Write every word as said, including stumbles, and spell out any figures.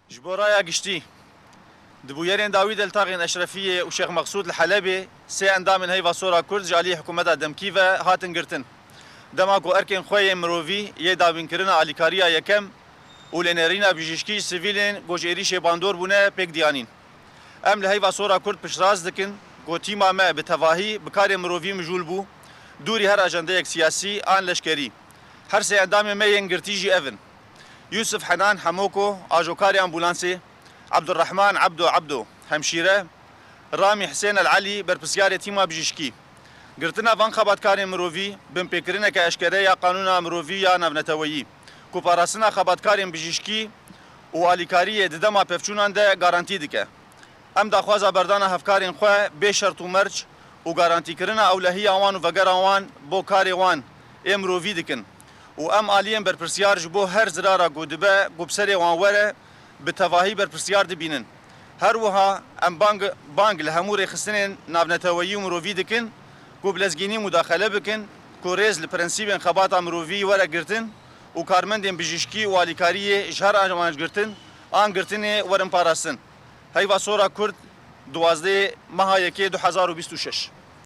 Ji bo raya giştî, di bûyerên dawî de li taxên Eşrefiyê û Şêx Meqsûd li Helebê sê endamên Heyva Sora Kurd ji alî hikûmeta demkî ve hatin girtin. Dema ku erkên xwe yên mirovî yê dawînkirina alîkariya yekem û lênerîna bijîşkî ji sivîlên ku ji êrîşê bandor bûne pêk diyanîn. Em li Heyva Sora Kurd piştrast dikin ku tîma me bi tevahî bi karê mirovî mijûl bû, dûrî her ajandeyek siyasî an leşkerî. Her sê endamên me yên girtî jî ev in: Yusuf Henan Hemoko, ajokarê ambulansê, Abdurrahman Abdo Abdo, hemşîre, Ramî Hisên El Elî, berpirsyarê tîma bijîşkî. Girtina van xebatkarên mirovî binpêkirineke eşkere ya qanûna mirovî ya navneteweyî, ku parastina xebatkarên bijîşkî û alîkariyê di dema pevçûnan de garantî dike. Em daxwaza berdana hevkarên xwe bê şert û merc û garantîkirina ewlehiya wan û vegera wan bo karê wan ê mirovî dikin û em aliyên berpirsyar ji bo her zirara ku dibe ku bi serê wan were, bi tevahî berpirsyar dibînin. Her wiha em bang, bang li hemû rêxistinên navneteweyî û mirovî dikin ku bi lezgînî mudaxele bikin, ku rêz li prensîbên xebata mirovî were girtin û karmendên bijîşkî û alîkariyê ji her amancgirtin an girtinê werin parastin. Heyva Sora Kurd, duwazdeh meha yekê du hezar û bîst û şeş.